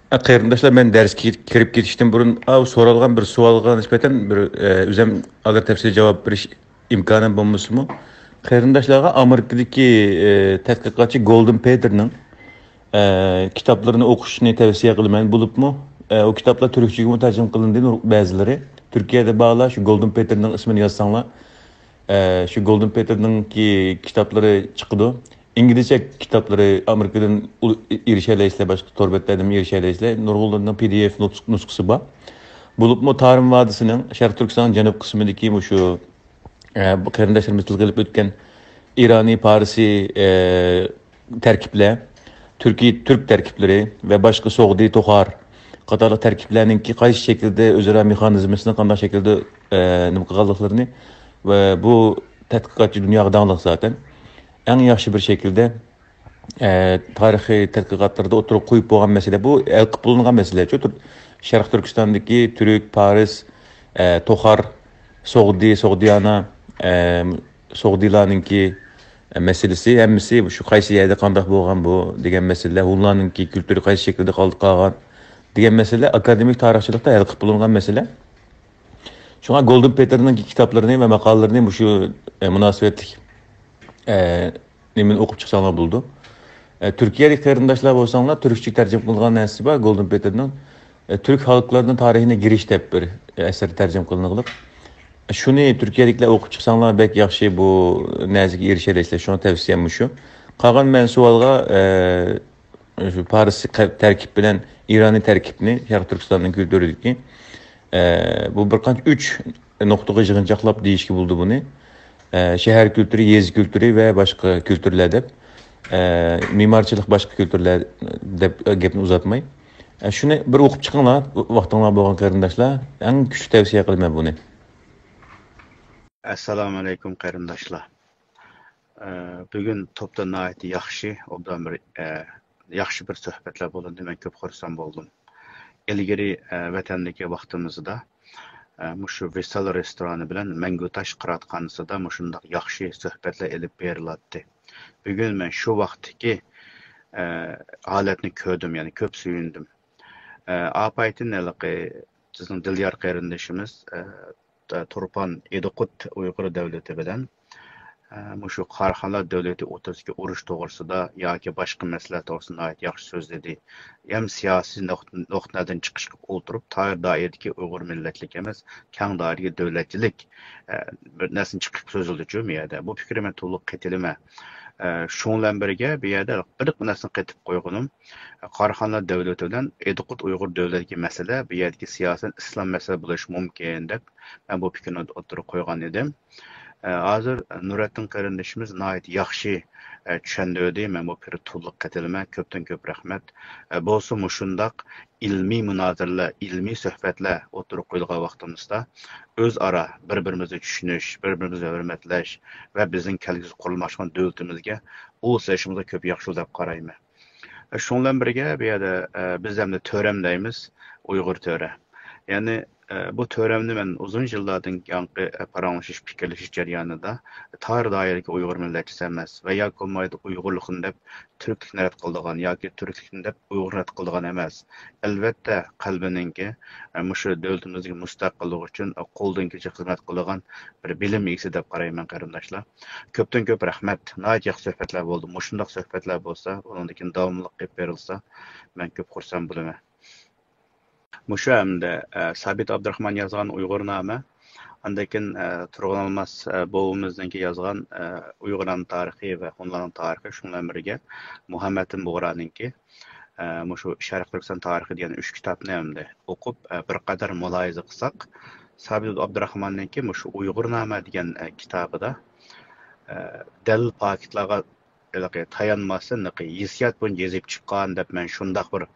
ئە، قېرىنداشلار، مەن دەرسكە كىرىپ كېتىشتىن بۇرۇن، ئاۋۇ سورالغان بىر سوئالغا نىسبەتەن بىر، ئە، ئۆزۈم ئاغدۇر تەپسىلىي جاۋاب بېرىش ئىمكانىم بولمىسىمۇ، قېرىنداشلارغا ئامېرىكىدىكى، ئە، تەتقىقاتچى گولدېن پېتېرنىڭ، ئە، كىتابلىرىنى ئوقۇشنى تەۋسىيە قىلىمەن. بولۇپمۇ، ئە، ئۇ كىتابلار تۈركچىگىمۇ تەرجىمە قىلىندى، نۇر-، بەزىلىرى. تۈركىيەدە بارلار شۇ گولدېن پېتېرنىڭ ئىسمىنى يازساڭلار، ئە، شۇ گولدېن پېتېرنىڭكى كىتابلىرى چىقىدۇ. ئىنگلىزچە كىتابلىرى ئامېرىكىدىن ئۇل-، ئېرىشەلەيسىلەر، باشقا تور بەتلەردىنمۇ ئېرىشەلەيسىلەر. نۇرغۇنلىرىنىڭ پى دى ئېف نۇس-، نۇسخىسى بار. بولۇپمۇ تارىم ۋادىسىنىڭ شەرقىي تۈركىستان جەنۇب قىسمىدىكى مۇشۇ، ئە، بۇ قېرىنداشلىرىمىز تىلغا ئېلىپ ئۆتكەن ئىرانىي، پارسىي، ئە، تەركىبلەر، تۈركىي، تۈرك تەركىبلىرى ۋە باشقا سوغدى، توخار قاتارلىق تەركىبلەرنىڭكى قايسى شەكىلدە ئۆزئارا مېخانىزمىسىنى قانداق شەكىلدە، ئە، نېمە قىلغانلىقلىرىنى ۋە بۇ تەتقىقاتچى دۇنياغا داڭلىق زاتەن. ئەڭ ياخشى بىر شەكىلدە، ئە، تارىخىي تەتقىقاتلىرىدا ئوتتۇرىغا قويۇپ بولغان مەسىلە. بۇ ھەل قىلىپ بولۇنغان مەسىلە. شۇ تۈر-، شەرقىي تۈركىستاندىكى تۈرك، پارس، ئە، توخار، سوغدى، سوغدىيانا، ئە، سوغدىلارنىڭكى، ئە، مەسىلىسى، ھەممىسى شۇ قايسى يەردە قانداق بولغان بۇ دېگەن مەسىلىلەر، ھونلارنىڭكى كۈلتۈرى قايسى شەكىلدە قالدى قالغان دېگەن مەسىلىلەر ئاكادېمىك تارىخچىلىقتا ھەل قىلىپ بولۇنغان مەسىلە. شۇڭا گولدېن پېتېرنىڭكى كىتابلىرىنى ۋە ماقالىلىرىنى مۇشۇ، ئە، مۇناسىۋەتلىك، ئە، نېمىنى ئوقۇپ چىقساڭلار بولىدۇ. ئە، تۈركىيەلىك قېرىنداشلار بولساڭلار، تۈركچە تەرجىمە قىلىنغان نەرسىسى بار، گولدېن پېتېرنىڭ، ئە، تۈرك خەلقلىرىنىڭ تارىخىنى گىرىش دەپ بىر ئەسەر تەرجىمە قىلىنغلىق. شۇنى تۈركىيەلىكلەر ئوقۇپ چىقساڭلار بەك ياخشى، بۇ نەرسىگە ئېرىشەلەيسىلەر، شۇڭا تەۋسىيەم مۇشۇ. قالغان مەن سوئالغا، ئە، شۇ پارسىي قە-، تەركىب بىلەن ئىرانىي تەركىبنى شەرقىي تۈركىستاننىڭ كۈلتۈرىدىكى، ئە، بۇ بىر قانچە ئۈچ نۇقتىغا يىغىنچاقلاپ دېيىشكە بولىدۇ بۇنى. ئە، شەھەر كۈلتۈرى، يېزا كۈلتۈرى ۋە باشقا كۈلتۈرلەر دەپ، ئە، مېمارچىلىق باشقا كۈلتۈرلەر دەپ گەپنى ئۇزارتماي. ئە، شۇنى بىر ئوقۇپ چىقىڭلار، ۋاقتىڭلار بولغان قېرىنداشلار. ئەڭ كۈچلۈك تەۋسىيە قىلىمەن بۇنى. ئەسسالامۇئەلەيكۇم قېرىنداشلار. ئە، بۈگۈن توپتا ناھايىتى ياخشى، ئوبدان بىر، ئە، ياخشى بىر سۆھبەتلەر بولۇندى. مەن كۆپ خۇرسەن بولدۇم. ئىلگىرى، ئە، ۋەتەندىكى ۋاقتىمىزدا، ئە، مۇشۇ ۋىسال رېستورانى بىلەن مەڭگۈ تاش قىرائەتخانىسىدا مۇشۇنداق ياخشى سۆھبەتلەر ئېلىپ بېرىلاتتى. بۈگۈن مەن شۇ ۋاقىتتىكى، ئە، ھالەتنى كۆردۈم، يەنى كۆپ سۆيۈندۈم. ئە، ئاپايتىن ھېلىقى بىزنىڭ دىليار قېرىندىشىمىز، ئە، تۇرپان ئىدىقۇت ئۇيغۇر دۆلىتى بىلەن، ئە، مۇشۇ قاراخانلار دۆلىتى ئوتتۇرىسىدىكى ئۇرۇش توغرىسىدا ياكى باشقا مەسىلە توغرىسىدا ناھايىتى ياخشى سۆزلىدى. ھەم سىياسىي نۇقت-، نۇقتىدىن چىقىش قىلىپ ئولتۇرۇپ، تار دائىرىدىكى ئۇيغۇر مىللەتلىك ئەمەس، كەڭ دائىرىدىكى دۆلەتچىلىك، ئە، بىر نەرسىنى چىقىپ سۆزلىدىچۇ بۇ يەردە. بۇ پىكرى مەن تولۇق قېتىلىمەن. ئە، شۇنىڭ بىلەن بىرگە بۇ يەردە بىر نەرسىنى قېتىپ قويغىنىم، قاراخانلار دۆلىتى بىلەن ئىدىقۇت ئۇيغۇر دۆلىتىدىكى مەسىلە بۇ يەردىكى سىياسەن ئىسلام مەسىلە بولۇشى مۇمكىن دەپ مەن بۇ پىكىرنى ئوتتۇرىغا قويغان ئىدىم. ئە، ھازىر نۇرەتتىن قېرىندىشىمىز ناھايىتى ياخشى، ئە، چۈشەندۈردى. مەن بۇ پىكىر تولۇق قېتىلىمەن. كۆپتىن كۆپ رەھمەت. ئە، بولسا مۇشۇنداق ئىلمىي مۇنازىرىلەر، ئىلمىي سۆھبەتلەر ئوتتۇرىغا قويۇلغان ۋاقتىمىزدا، ئۆزئارا بىر-بىرىمىزنى چۈشىنىش، بىر-بىرىمىزنى ھۆرمەتلەش ۋە بىزنىڭ كەلگۈسى قۇرۇلماقچى بولغان دۆلىتىمىزگە ئۇل سېلىشىمىزدا كۆپ ياخشى بولىدۇ دەپ قارايمەن. شۇنىڭ بىلەن بىرگە، بۇ يەردە، ئە، بىز ئەمدى تۆرەم دەيمىز، ئۇيغۇر تۆرە. يەنى، ئە، بۇ تۆرەمنى مەن ئۇزۇن يىللاردىن يانقى، ئە، پاراڭلىشىش، پىكىرلىشىش جەريانىدا تار دائىرىدىكى ئۇيغۇر مىللەتچىسى ئەمەس ۋە ياكى بولمايدۇ ئۇيغۇرلۇقنى دەپ تۈركلۈكنى رەت قىلىدىغان ياكى تۈركلۈكنى دەپ ئۇيغۇرنى رەت قىلىدىغان ئەمەس. ئەلۋەتتە، قەلبىنىڭكى، ئە، مۇشۇ دۆلىتىمىزدىكى مۇستەقىللىق ئۈچۈن، ئە، قولىدىن كېلىشىچە خىزمەت قىلىدىغان بىر بىلىم ئىگىسى دەپ قارايمەن، قېرىنداشلار. كۆپتىن كۆپ رەھمەت. ناھايىتى ياخشى سۆھبەتلەر بولدى. مۇشۇنداق سۆھبەتلەر بولسا، ئۇنىڭدىن كېيىن داۋاملىق ئېلىپ بېرىلسا، مەن كۆپ خۇرسەن بولىمەن. مۇشۇ ھەمدە، ئە، سابىت ئابدۇراخمان يازغان ئۇيغۇرنامە، ئاندىن كېيىن، ئە، تۇرغۇن ئالماس، ئە، بوۋىمىزنىڭكى يازغان، ئە، ئۇيغۇرلارنىڭ تارىخى ۋە ھونلارنىڭ تارىخى، شۇنىڭ بىلەن بىرگە مۇھەممەتئىمىن بۇغرانىڭكى، ئە، مۇشۇ شەرقىي تۈركىستان تارىخى دېگەن ئۈچ كىتابنى ھەمدە ئوقۇپ، ئە، بىر قەدەر مۇلاھىزە قىلساق، سابىت ئابدۇراخماننىڭكى مۇشۇ ئۇيغۇرنامە دېگەن، ئە، كىتابىدا، ئە، دەلىل پاكىتلارغا ھېلىقى تايانماستىن، ھېلىقى ھېسسىيات بويىچە يېزىپ چىققان دەپ مەن شۇنداق بىر،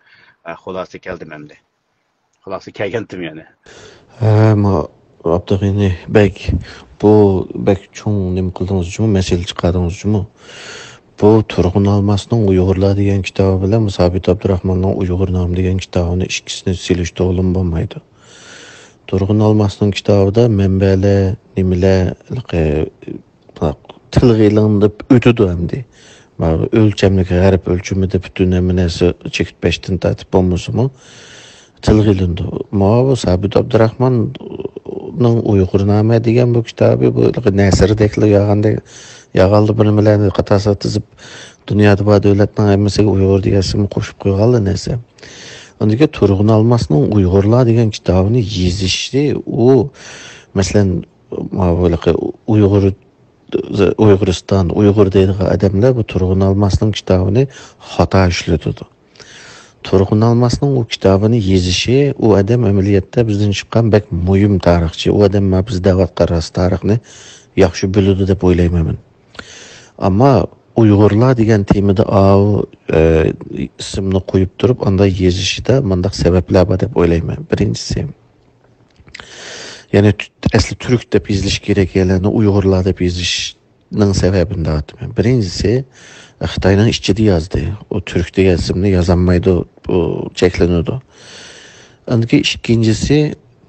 ئە، خۇلاسە كەلدىم ئەمدى. خۇلاسە كەلگەنتىم يەنى. ھە، ما، ئابدۇغېنى بەگ، بۇ بەك چوڭ نېمە قىلدىڭىز جۇمۇ، مەسىلە چىقاردىڭىز جۇمۇ. بۇ تۇرغۇن ئالماسنىڭ ئۇيغۇرلار دېگەن كىتابى بىلەن سابىت ئابدۇراخماننىڭ ئۇيغۇرنامە دېگەن كىتابىنى ئىككىسىنى سېلىشتۇرغىلىمۇ بولمايدۇ. تۇرغۇن ئالماسنىڭ كىتابىدا مەنبەلەر، نېمىلەر، ھېلىقى تىلغا ئېلىنىپ ئۆتىدۇ ئەمدى. مانا ئۆلچەملىك، غەرب ئۆلچىمىدە پۈتۈن ھەممە نەرسە چېكىت بەشتىن تارتىپ بولمىسىمۇ، تىلغا ئېلىنىدۇ. ماۋۇ سابىت ئابدۇراخماننىڭ ئۇيغۇرنامە دېگەن بۇ كىتابى، بۇ نەسردەكلا يازغاندەك، يازغانلا بىر نېمىلەرنى قاتارسىغا تىزىپ، دۇنيادا بار دۆلەتنىڭ ھەممىسىگە ئۇيغۇر دېگەن ئىسىمنى قوشۇپ قويغانلا نەرسە. ئاندىن كېيىن تۇرغۇن ئالماسنىڭ ئۇيغۇرلار دېگەن كىتابىنى يېزىشى، ئۇ، مەسىلەن، ماۋۇ ھېلىقى ئۇيغۇر، ئۇيغۇرىستان، ئۇيغۇر دەيدىغان ئادەملەر بۇ تۇرغۇن ئالماسنىڭ كىتابىنى خاتا ئىشلىتىدۇ. تۇرغۇن ئالماسنىڭ ئۇ كىتابىنى يېزىشى، ئۇ ئادەم ئەمەلىيەتتە بىزدىن چىققان بەك مۇھىم تارىخچى. ئۇ ئادەم مانا بىز دەۋاتقان راست تارىخنى ياخشى بىلىدۇ دەپ ئويلايمەن مەن. ئەمما ئۇيغۇرلار دېگەن تېمىدا ئاۋۇ، ئە، ئىسىمنى قويۇپ تۇرۇپ، ئاندا يېزىشىدا مۇنداق سەۋەبلەر بار دەپ ئويلايمەن. بىرىنچىسى، يەنى تۈ-، ئەسلى تۈرك دەپ يېزىلىشى كېرەك يەرلەرنى ئۇيغۇرلار دەپ يېزىشنىڭ سەۋەبىنى دەۋاتىمەن. بىرىنچىسى، خىتاينىڭ ئىچىدە يازدى. ئۇ تۈرك دېگەن ئىسىمنى يازالمايدۇ، بۇ چەكلىنىدۇ. ئاندىن كېيىن ئىككىنچىسى،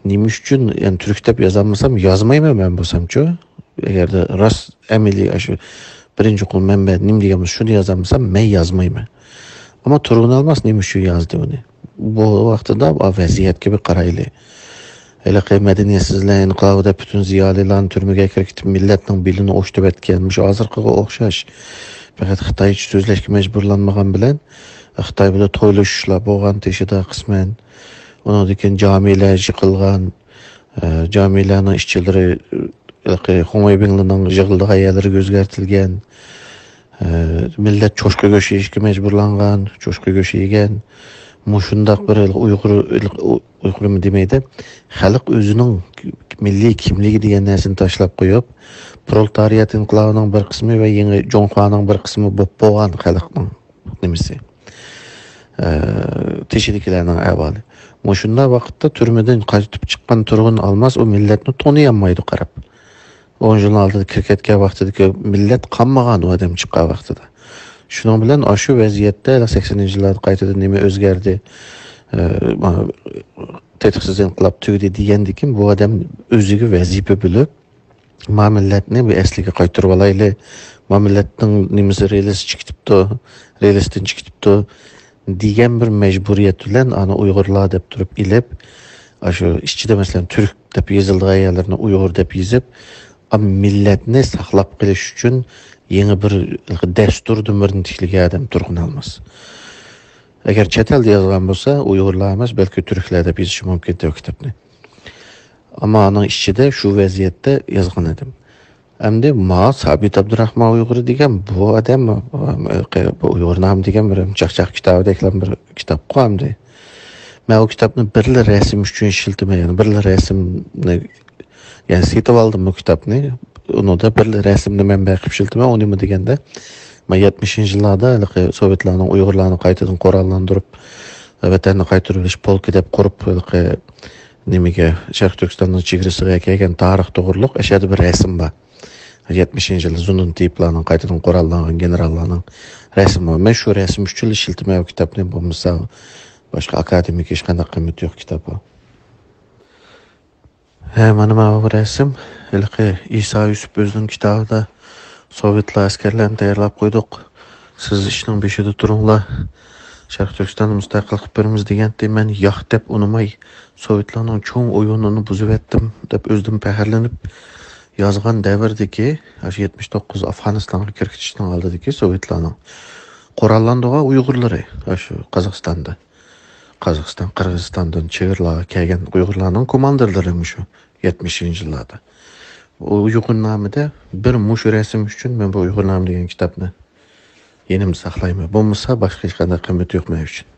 نېمە ئۈچۈن، يەنى تۈرك دەپ يازالمىسام، يازمايمەن مەن بولسامچۇ. ئەگەردە راست ئەمەلىي ئاشۇ بىرىنچى قول مەنبە نېمە دېگەن بولسا، شۇنى يازالمىسام، مەن يازمايمەن. ئەمما تۇرغۇن ئالماس نېمە ئۈچۈن يازدى ئۇنى؟ بۇ ۋاقتىدا، ئا، ۋەزىيەتكە بىر قارايلى. ھېلىقى مەدەنىيەتسىزلەر ئىنقىلابىدا پۈتۈن زىيالىيلارنى تۈرمىگە كىرگۈزۈپ، مىللەتنىڭ بېلىنى ئوشتۇرۇۋەتكەن، مۇشۇ ھازىرقىغا ئوخشاش، پەقەت خىتايچە سۆزلەشكە مەجبۇرلانمىغان بىلەن، خىتاي بىلەن تويلىشىشلار بولغان تېشىدا قىسمەن. ئۇنىڭدىن كېيىن جامىلەر يىقىلغان، ئە، جامىلەرنىڭ ئىشچىلىرى، ئە، خۇڭ ۋېيبىڭلىنىڭ يىغىلىدىغان يەرلىرىگە ئۆزگەرتىلگەن. ئە، مىللەت چوشقا گۆشى يېيىشكە مەجبۇرلانغان، چوشقا گۆشى يېگەن. مۇشۇنداق بىر ئۇيغۇر، ئۇيغۇرمۇ دېمەيدۇ، خەلق ئۆزىنىڭ مىللىي كىملىكى دېگەن نەرسىنى تاشلاپ قويۇپ، پرولېتارىيات ئىنقىلابىنىڭ بىر قىسمى ۋە يېڭى جۇڭخۇانىڭ بىر قىسمى بولۇپ بولغان خەلقنىڭ نېمىسى، ئە، تېشىدىكىلەرنىڭ ئەھۋالى. مۇشۇنداق ۋاقىتتا تۈرمىدىن قايتىپ چىققان تۇرغۇن ئالماس ئۇ مىللەتنى تونۇيالمايدۇ قاراپ. ئون يىلنىڭ ئالدىدا كىرىپ كەتكەن ۋاقتىدىكى مىللەت قالمىغان ئۇ ئادەم چىققان ۋاقتىدا. شۇنىڭ بىلەن ئاشۇ ۋەزىيەتتە سەكسىنىنچى يىللاردا قايتىدىن نېمە ئۆزگەردى؟ ئە، مانا، تېتىقسىز ئىنقىلاب تۈگىدى دېگەندىن كېيىن بۇ ئادەم ئۆزىگە ۋەزىپە بىلىپ، ما مىللەتنى بىر ئەسلىگە قايتۇرۇۋالايلى، ما مىللەتنىڭ نېمىسى، رېلىسى چىقىپ كېتىپتۇ، رېلىستىن چىقىپ كېتىپتۇ دېگەن بىر مەجبۇرىيەت بىلەن ئانى ئۇيغۇرلار دەپ تۇرۇپ ئېلىپ، ئاشۇ ئىچىدە مەسىلەن تۈرك دەپ يېزىلىدىغان يەرلەرنى ئۇيغۇر دەپ يېزىپ، ئا مىللەتنى ساقلاپ قېلىش ئۈچۈن يېڭى بىر دەستۇردىن بىرنى تىكلىگەن ئادەم تۇرغۇن ئالماس. ئەگەر چەت ئەلدە يازغان بولسا، ئۇيغۇرلار ئەمەس، بەلكى تۈركلەر دەپ يېزىشى مۇمكىن ئىدى ئۇ كىتابنى. ئەمما ئانىڭ ئىچىدە شۇ ۋەزىيەتتە يازغان ئادەم. ئەمدى ما سابىت ئابدۇراخمان ئۇيغۇر دېگەن بۇ ئادەم، بۇ ئۇيغۇرنامە دېگەن بىر چاقچاق كىتابىدەكلا بىر كىتابقۇ ئەمدى. مەن ئۇ كىتابنى بىرلا رەسىم ئۈچۈن ئىشلىتىمەن، يەنى بىرلا رەسىمنى، يەنى سېتىپ ئالدىم بۇ كىتابنى. ئۇنىڭدا بىر رەسىمنى مەنبە قىلىپ ئىشلىتىمەن. ئۇ نېمە دېگەندە، مەن يەتمىشىنچى يىللاردا ھېلىقى سوۋېتلارنىڭ ئۇيغۇرلارنى قايتىدىن قوراللاندۇرۇپ، ۋەتەننى قايتۇرۇۋېلىش پولكى دەپ قۇرۇپ، ھېلىقى نېمىگە، شەرقىي تۈركىستاننىڭ چېگرىسىغا كەلگەن تارىخ توغرۇلۇق ئەشەدە بىر رەسىم بار. يەتمىشىنچى يىلى زۇنۇن تېيىپلارنىڭ قايتىدىن قوراللانغان گېنېراللارنىڭ رەسىمى بار. مەن شۇ رەسىم ئۈچۈنلا ئىشلىتىمەن بۇ كىتابنى، بولمىسا باشقا ئاكادېمىك ھېچقانداق قىممىتى يوق كىتاب بۇ. ھە، مانا ماۋۇ رەسىم، ھېلىقى ئىسا يۈسۈپ ئۆزىنىڭ كىتابىدا، سوۋېتلار ئەسكەرلەرنى تەييارلاپ قويدۇق، سىز ئىشنىڭ بېشىدا تۇرۇڭلار، شەرقىي تۈركىستاننى مۇستەقىل قىلىپ بېرىمىز دېگەنتى. مەن ياق دەپ ئۇنىماي، سوۋېتلارنىڭ چوڭ ئويۇنىنى بۇزۇۋەتتىم دەپ ئۆزىدىن پەخىرلىنىپ يازغان دەۋردىكى، ئاشۇ يەتمىش توققۇز ئافغانىستانغا كىرىپ كېتىشنىڭ ئالدىدىكى سوۋېتلارنىڭ قوراللاندۇرغان ئۇيغۇرلىرى، ئاشۇ قازاقىستاندا، قازاقىستان، قىرغىزىستاندىن چېگرىلارغا كەلگەن ئۇيغۇرلارنىڭ كوماندىرلىرى مۇشۇ يەتمىشىنچى يىللاردا. ئۇيغۇرنامىدە بىر مۇشۇ رەسىم ئۈچۈن مەن بۇ ئۇيغۇرنامە دېگەن كىتابنى يېنىمدا ساقلايمەن. بولمىسا باشقا ھېچقانداق قىممىتى يوق مەن ئۈچۈن.